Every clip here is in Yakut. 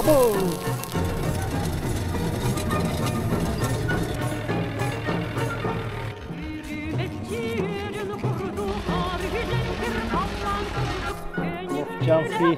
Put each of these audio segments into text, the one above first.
Або! Ловчанский.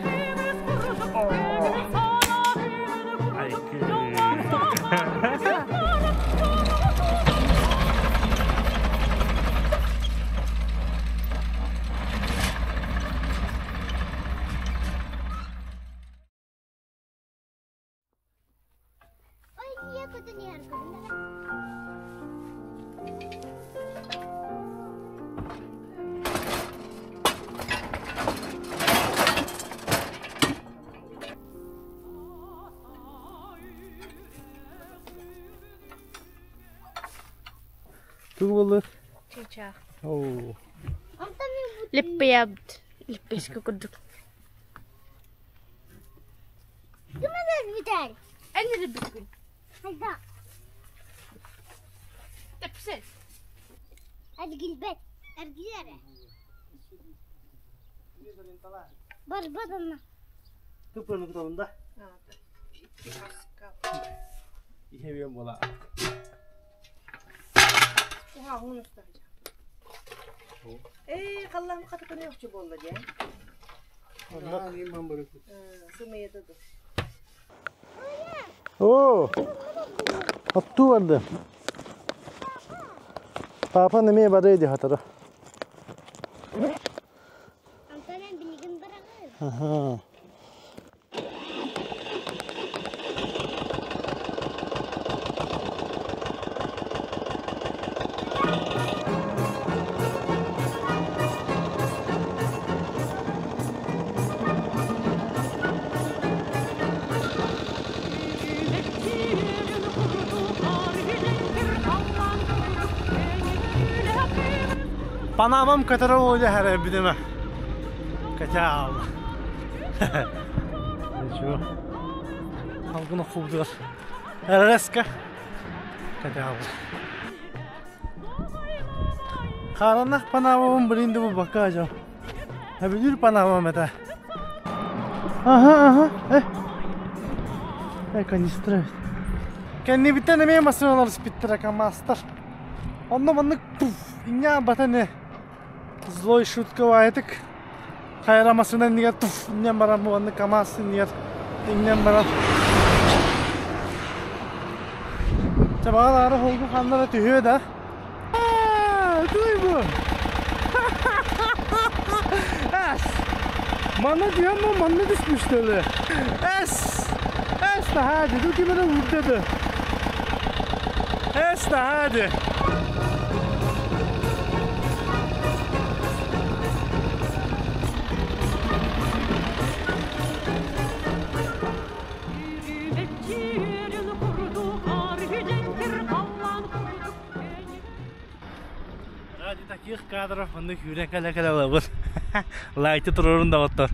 Тугу буллут? Чычаах. Оо. Липпиябыт. Липпиэскэ курдук. Эн липпиккин. Тэпсэл. Эргилбэт. Эргилэрэ. Барбадана. Туппunu куталында. Иһэбиэн буола. Ээ, халлаан хатыкыны охчу буолла диэн. Сымыйата ду. Оо, оттуу барды. Папа эмиэ барыа дии хатара. Антон билигин бараҕын. Аха. Панамам көтөрө уоле бидеме. Качал. Ничего. Алгына хубдугар. Резко. Качал. Харанах панамам блин бу бака жо. Эбилир панамам это. Ага, ага. Э. Э, канистра. Кэннибиттэн эмиэ массыыналар спиттера камастар. Онно маннык пуф, иння батаны злой шутка ваятык. Хайра массыына иннигэр туф, инньэн баран бу маннык КамАЗ иннигэр инньэн баран. Чэ баҕалаары холгу ханна да түһүө да. Туй бу. Эс. Манна түһэн бу манна түспүштөлө. Эс. Эс наһаа ду ким эрэ уурдады. Эс наһаа Ради таких кадров маннык үүрэн кэлэ-кэлэ ылабыт. Лайты турорун доҕоттор.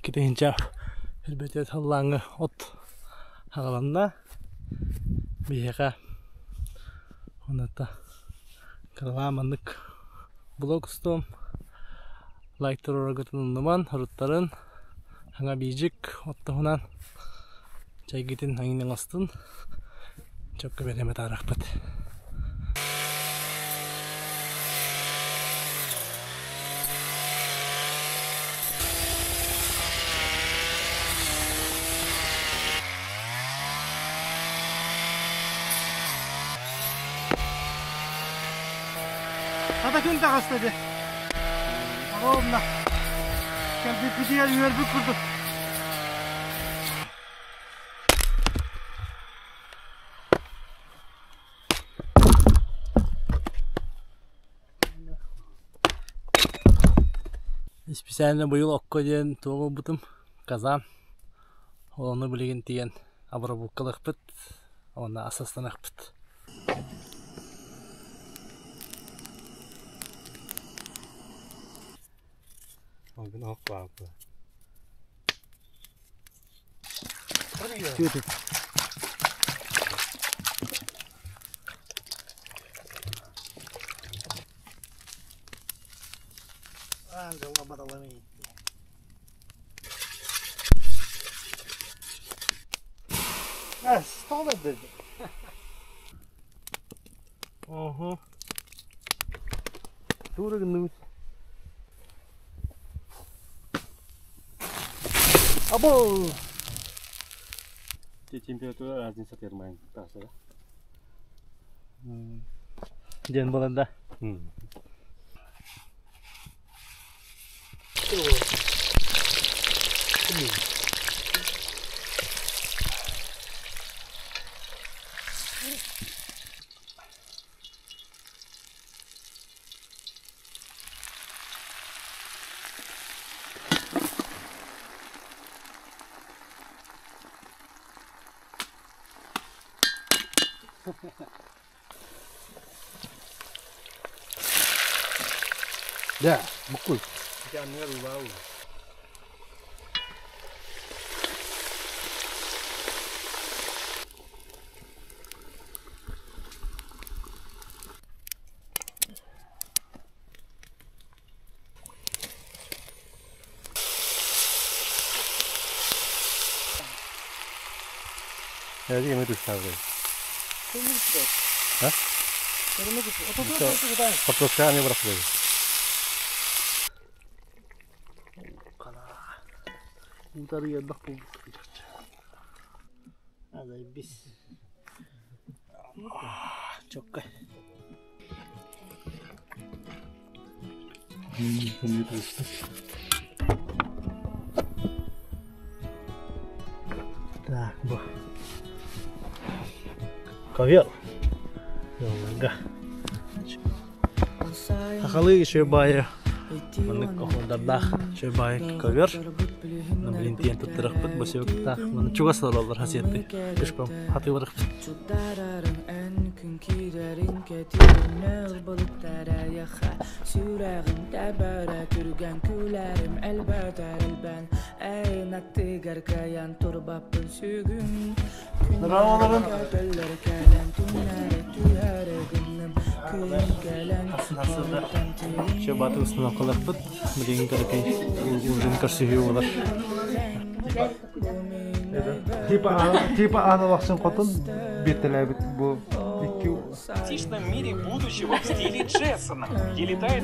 Икки тыһыынча сүүрбэтиэт сыллааҥҥы от аҕаланна. Биһиэхэ уонна кыралаан маннык блог устуом. Лайк туруораргытын умнуман, уруттарын саҥа биидьик оттоһунан чэйгитин эҥин оҥостун. Чөккө бэлэм атаарахпыт. Хата күн таҕыста дии. Ровно. Кэлбиппитигэр үөрбүт курдук. Специально быйыл окко диэн туох ылбытым казан. Ол ону билигин тиийэн обработкалыахпыт уонна ас астаныахпыт. Оһо. Тура гынныбыт. Або! Температура разница термайн тахсара. Диэн буолан да. Дьэ, буккуй. Ити анныгар уулаа Эми тустаабы. А? Картошка аны бырахтылар. Утарыйардах буолбут чахчы. Азайбис. Чокка. Так, бу. Ковер. Йолларга. Сахалыы үчүгэй баайы маннык оһуордардаах үчүгэй баайы ковер. Блин тиийэн туттарыахпыт бу севыктаах маны чугас олороллор хасиетты пешком хатыыларыахпыт. Нраваларын Чэ баты установкаларбыт билигин кыракый ужин көрсүһүү буолар. Типа типа аналахсын хотун биэртэлээбит бу икки фантастичном мире будущего в стиле Джессона, где летает...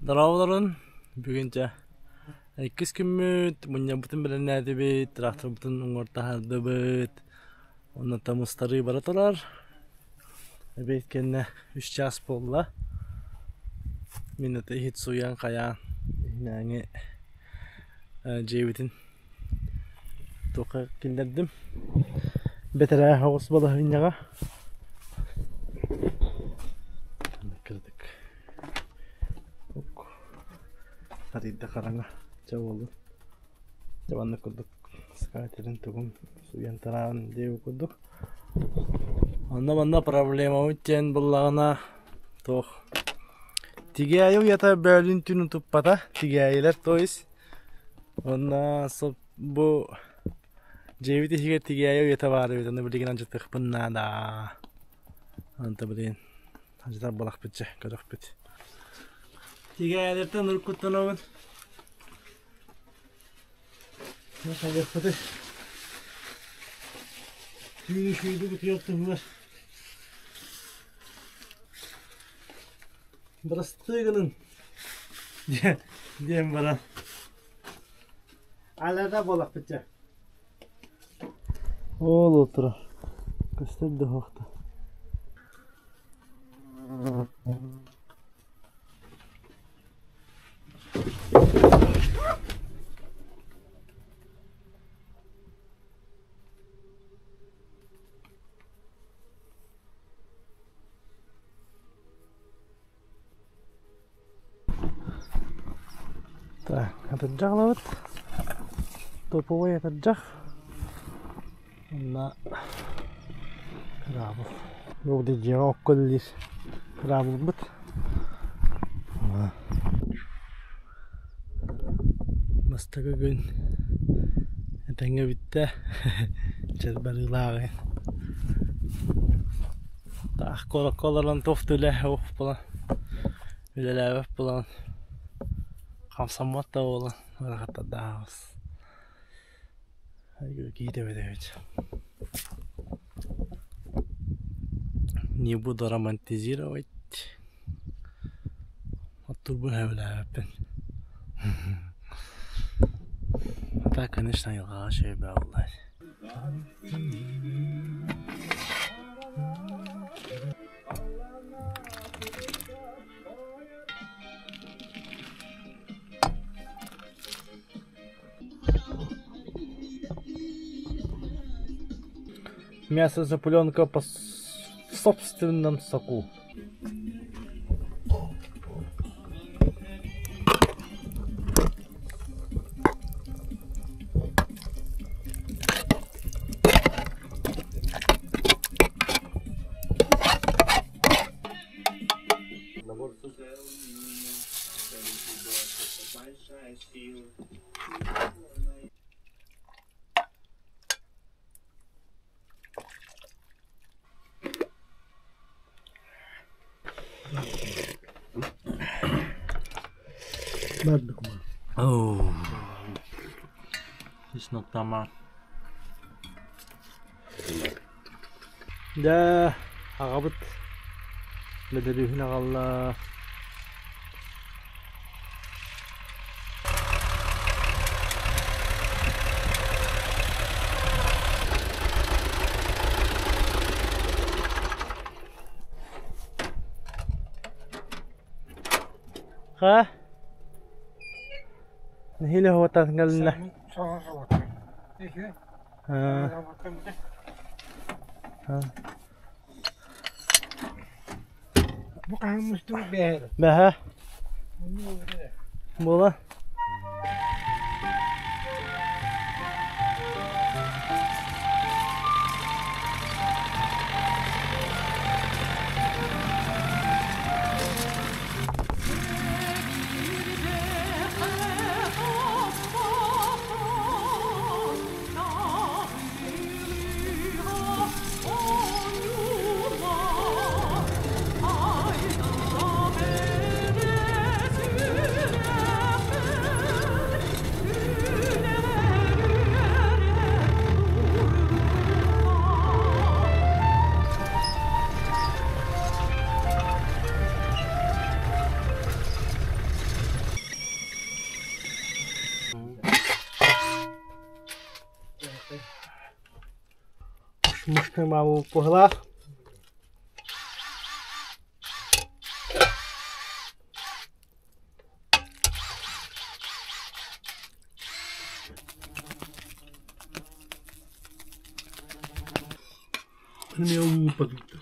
Дорооболорун бүгүн дьэ иккис күммүт мунньабытын бэлэмнээтибит, тракторбытын уҥуор таһаардыбыт, онно мустарыы бара турар. Эбиэт кэннэ үс чаас буолла. Мин это иһит сууйан хайаан иһинээҥи дьиэбитин Туохха киллэрдим. Бэтэрээ оҕус балаһыанньаҕа. Кырдык. Арыйда хараҥа. Чэ буоллун. Дьэ маннык курдук скатерин тугун суйан тараан диэбит курдук. Онно-манна проблемабыт диэн буллаҕына туох Тигээйи уйата бөөлүүн түүн утуппата, тигээйилэр то есть уонна бу дьиэбит иһигэр тигээйи уйата баар эбит, ону билигин алдьатыахпын наада. Онто билигин алдьатар буолахпыт дьэ, көрүөхпүт. Тигээйилэртэн уруккуттанабын. Хайыахпытый? Түүнү шүйдү утуйар туһугар Бырастыы гынын диэн баран алата буолахпыт дьэ. Ол отура көстөр да суохта. Так, атырдьах ылабыт. Топовой атырдьах. Уонна кыраабыл. Бу дьиэҕэ окко үлэлиир кыраабылбыт. Бастакы күн этэҥҥэ бүттэ. Чэрбарыылааҕы. Таах куоракка олорон туох да үлэ суох буолан, үлэлээбэт буолан, хамсаммат да буолан ыарахаттардаах Киитэбит эбит. Не буду романтизировать. Оттурбун сөбүлээбэппин. А так, конечно, айылҕаҕа үчүгэй буолла. Мясо цыпленка по в собственном соку. Oh, it's not that Дьэ, аҕабыт Бөдөрүүһүн аҕалла. Ха? Нэһиилэ уотан кэллэ. Бу хаһан мустубут бэһэр? Бэһэ. Буола. Мушкамабы Эмиэ ууппатыыта.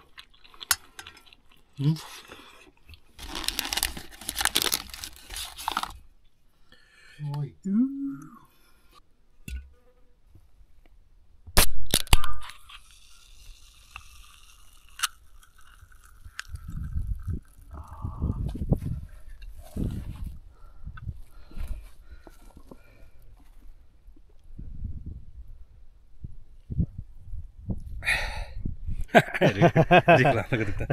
Ой. Реклама кытта.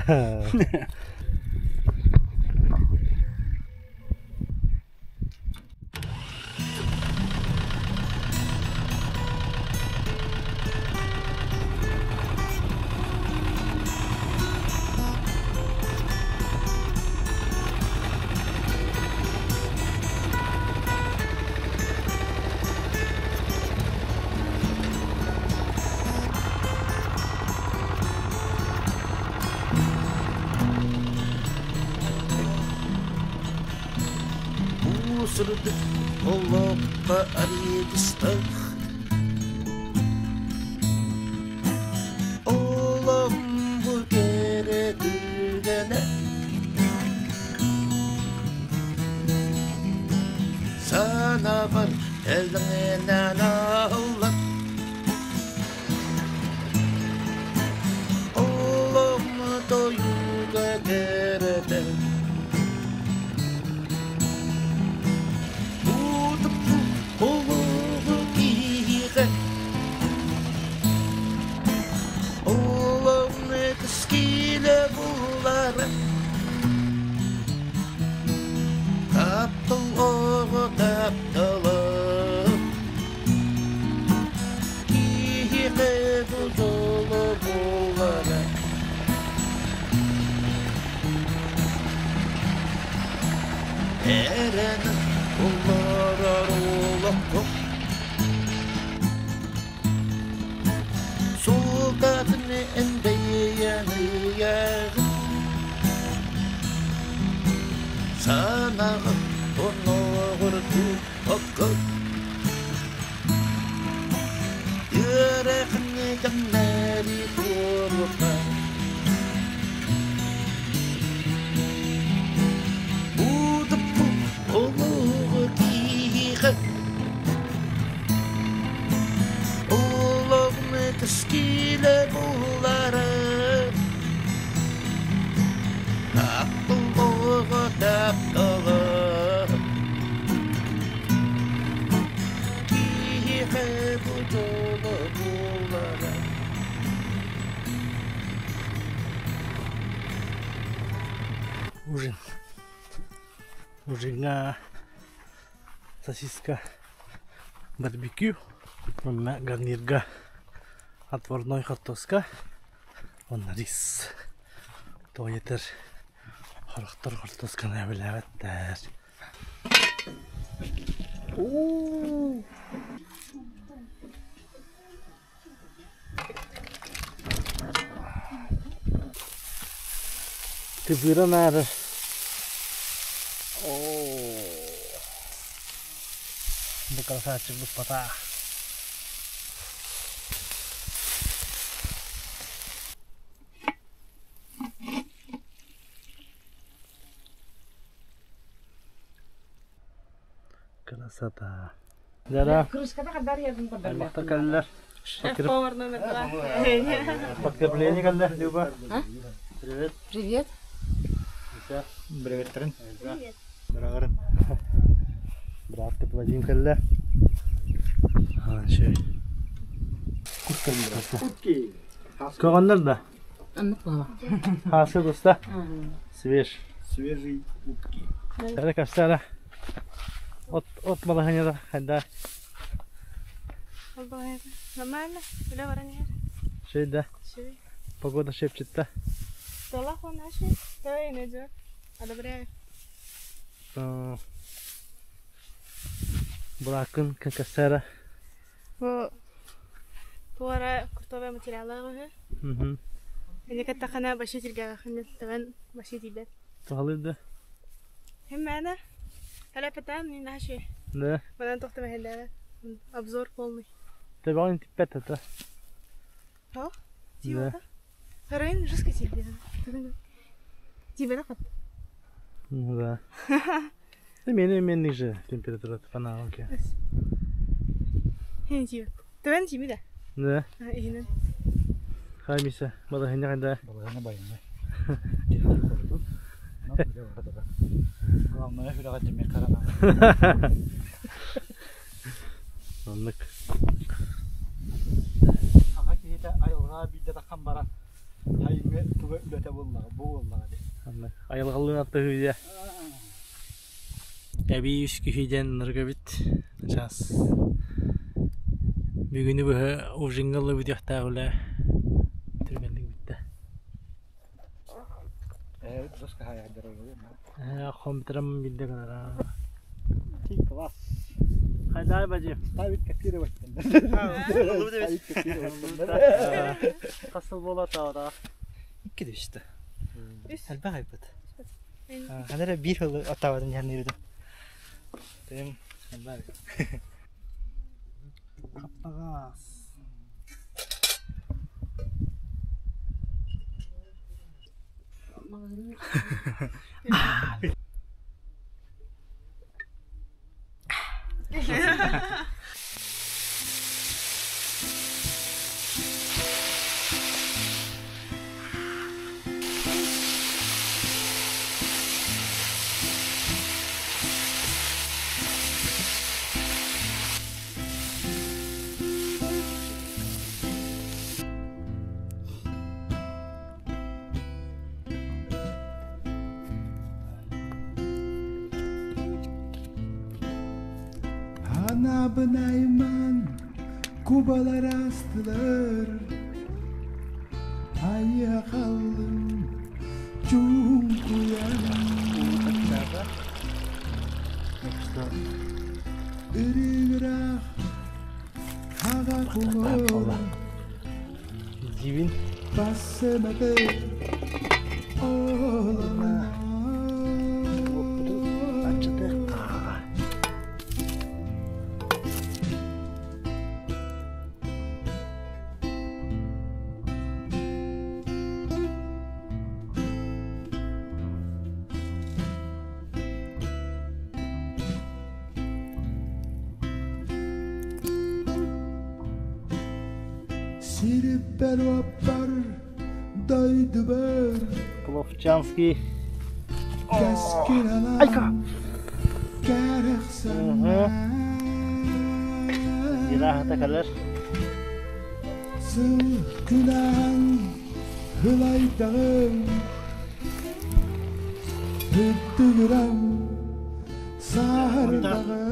Сырдык олоххо арыгыстах Олом бу кэрэ түгэнэ Санаабар элэҥнэн аһыллар Олом тойуга кэрэтэ Улуу киһиэхэ Олом кэскилэ булара Таптал оҕо таптала Киһиэхэ бу дьоло буолара Эрэн олорор олоххо Суолтатын эн бэйэҥ ыйаҕын Санаҕын оннооҕор туппаккын Үөрэхин кэмнэри туоруохха Олоҕу киһиэхэ Олоҕун кэскилэ булара Таптал оҕо таптала Киһиэхэ бу дьоло буолара Ужин. Ужиҥҥа сосиска барбекю уонна гарнирга отварной хортуоска уонна рис. Тоҕо диэтэр хорохтор хортуосканы сөбүлээбэттэр. Тыбыыран аары Бу красавчик быспата. Красота. Дара. Аймақтар кэллэр. Шеф-повар номер два. Подкрепление кэллэр, Люба. Привет. Привет. Приветтерин. Дорогорын. Братка Вадим кэллэ. А, шей. Утки. Көҕөннөр да? Аннык баба. Хаасы туста. Свеж. Свежий утки. Эрэ кэпсээнэ. От от балаһыанньата хайда Нормально. Үлэ баран иһэр. Шей да. Шей. Погода шепчет Долах он наши. Давай найдет. Одобряю. Былааккын кэсэрэ. Бу туора куртовая материала үһү. Эни каттахана баши тиргэҕэ тыган баши тиийбэт. Туһалыыр да? Хэммээнэ. Халяпатаан не наши. Да. Манан тохтомо хэллээбэт. Обзор полный. Тэбэҕин типпэт это. Хо? Да. Район жестко тебе. Тебе хат. Ну да. Мен мен ниже температура фаналки. Хин тиbe. Төбөн тиби да. Да. Ихинен. Хай миса. Бада хинне кайда. Балыгына байымай. Главное, хүрэҕэ тимир харана. Оннук. Саха киһитэ айылҕаҕа биирдэ таххан баран сайыҥҥы туга үлэтэ буоллаҕа, бу буоллаҕа дии. Оннук. Айылҕалыын аттыһыыйа. Эбии үс киһи диэн ыныргабит. Сейчас. Бүгүнү быһа ужиҥҥа ыллыбытыахтаах үлэ түргэнник бүттэ. Компьютерым билде гынара. Класс. Хайдай бажи. Ставить копировать. Ставить копировать. Хасыл бола таада. Икки түстэ. Элбэх айбыт. Ханна эрэ биир сылы оттооботун иһэн Тыым элбэх. Хаптаҕас. Анабынайман кубалар астылар Айа қалдым чуҥкуйан Ырыгыраах хаҕа кулуора Дивин. Бассыматы олана Сириппэр уоппар дойдубар Пловчанский. Кэскил Айка. кэрэхсэннэ Зирахата калар. Сыл күнээн ылайдаҕым Бүттүгүрэн саардаҕым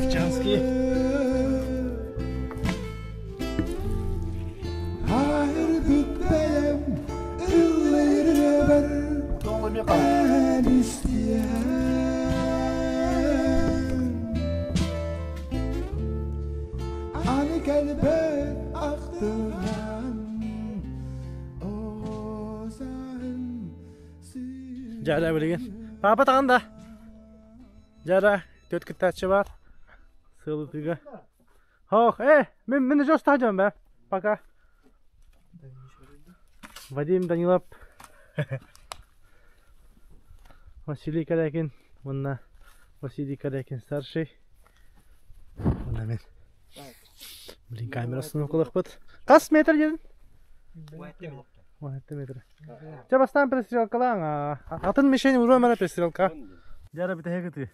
Пловчанский. Айырбыт бэйэм ыллыырыбар эн истиэм Аны кэлбэт ахтылҕан оҕо Дьара билигин. Папа таҕын да. Дьара төрт кыттааччы бар. Сыалытыга. Хох, мен мен уже устаһа бә. Пока. Вадим Данилов. Василий Корякин. Уонна Василий Корякин старший. Уонна мен. Блин, камера установкалахпыт. Хас метр дедин? 17 метр. Чэ бастаан перестрелкалаан. Атын мишень уруом эрэ перестрелка. Дьара бүтэһик ытыы.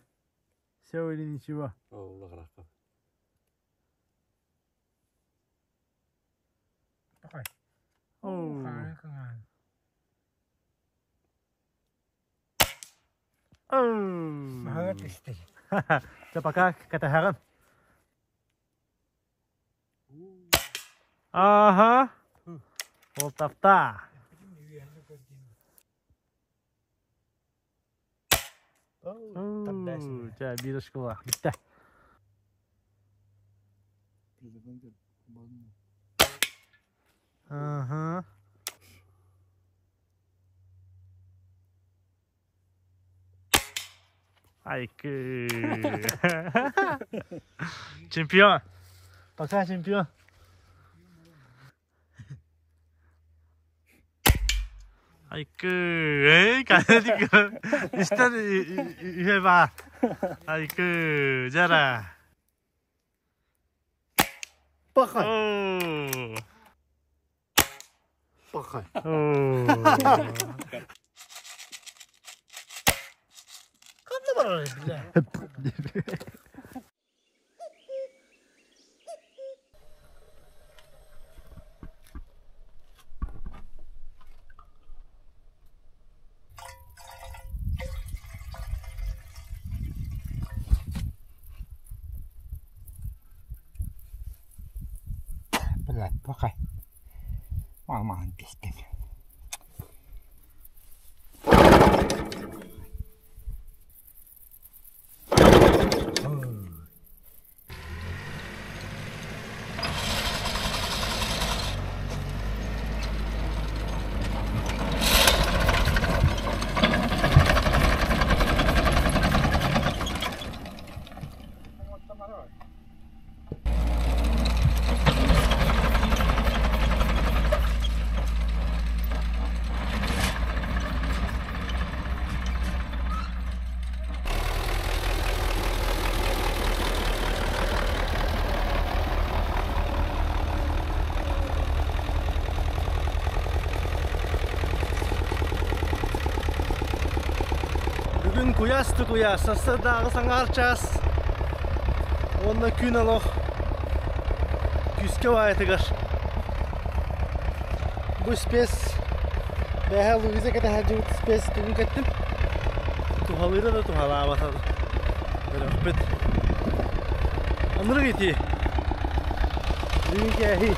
Все или ничего. Оу. Оу. Чэ пока кэтэһэҕин. Ага. Ол тафта. Чэ биир школа. Бүттэ. Ага. Айкы. Чемпион. Пока чемпион. Айкы, эй, кадик. Истер үһэ баар. Айкы, жара. Пахай. Пахай. Ханна барар бля. Блядь, пахай. Маман пиздец. Бүгүн куйаас да куйаас, сарсыардааҕы саҥаар чаас уонна күн олох күүскэ баайытыгар. Бу спец бэһэ Луиза кэтэһээччибит спец тугун кэттим. Туһалыыра да туһалаабата да. Көрөхпүт. Ынырык ити. Бүгүн кээһи.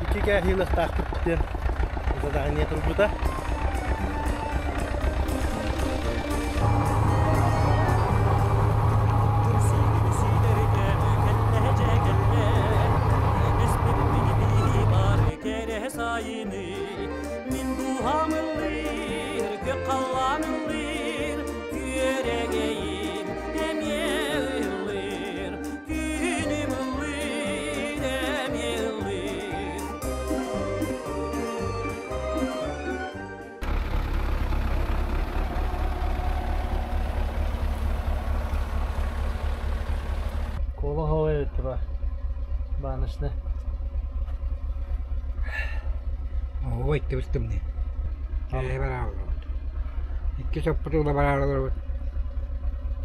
Икки кээһи ылыахтаахпыт диэн задание турбута. Мин дууһам ыллыыр, күөх халлаан ыллыыр, күөрэгэйим эмиэ ыллыыр, күнүм ыллыыр, эмиэ ыллыыр. Кола типа баночная. Ой, тыбыстымны. Кэлэ барааллыбыт. Икки соппутула барааллыбыт.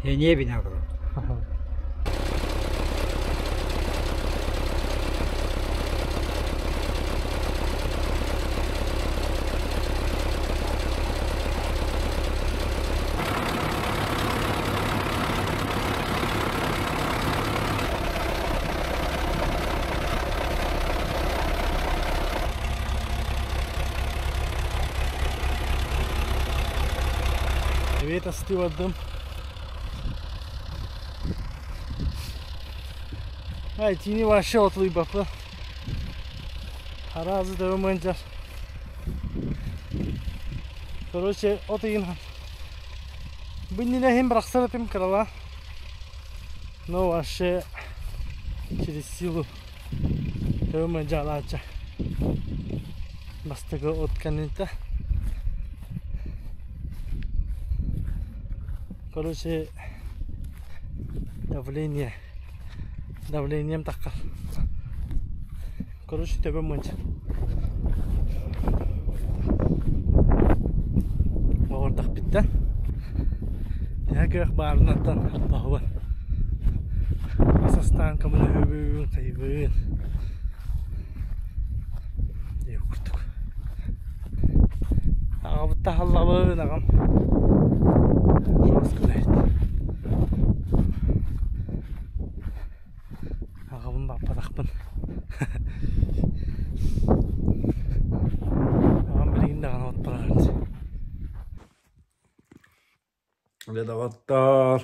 Эниэ биналлыбыт. Эбиэт астыы бардым. Ай, тиини вообще отулуйбаппын. Аразы төбөм ыанчар. Короче, от ыйын бу иннинэ иһин бырахсар этим кыралаан. Но вообще через силу төбөм ыанчаалааччы. Бастакы от кэнниттэн. Короче, давление давлением таххар. Короче, төбөм мынча. Оҕордох биттэн. Төһө кыах баарынаттан баһыбын. Ас астаан көмөлөһөбүн, хайыбын. Диэ курдук. Аҕабытта халлабын, аҕам жестко үлэһит. Аҕабын баппатахпын. Аҕам билигин даҕаны от барар. Дьэ доҕоттоор,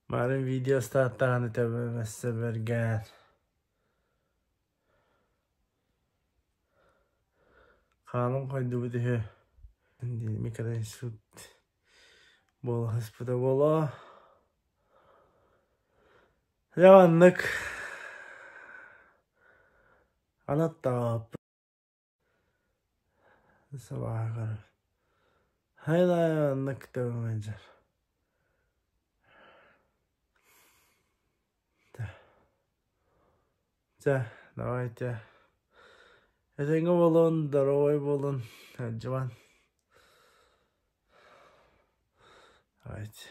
бары видео устааттаҕына төбөмөссө бэргээн. Хааным хойдубут үһү. Микроинсульт буола сыспыта буолуо. Дьэ маннык анаттаабыппыт. Сабаҕа көрөр. Хайла оннук тылмайдьар. Чэ, давайте. Этэҥҥэ буолун, здоровай буолун, сылдьыбан. Давайте.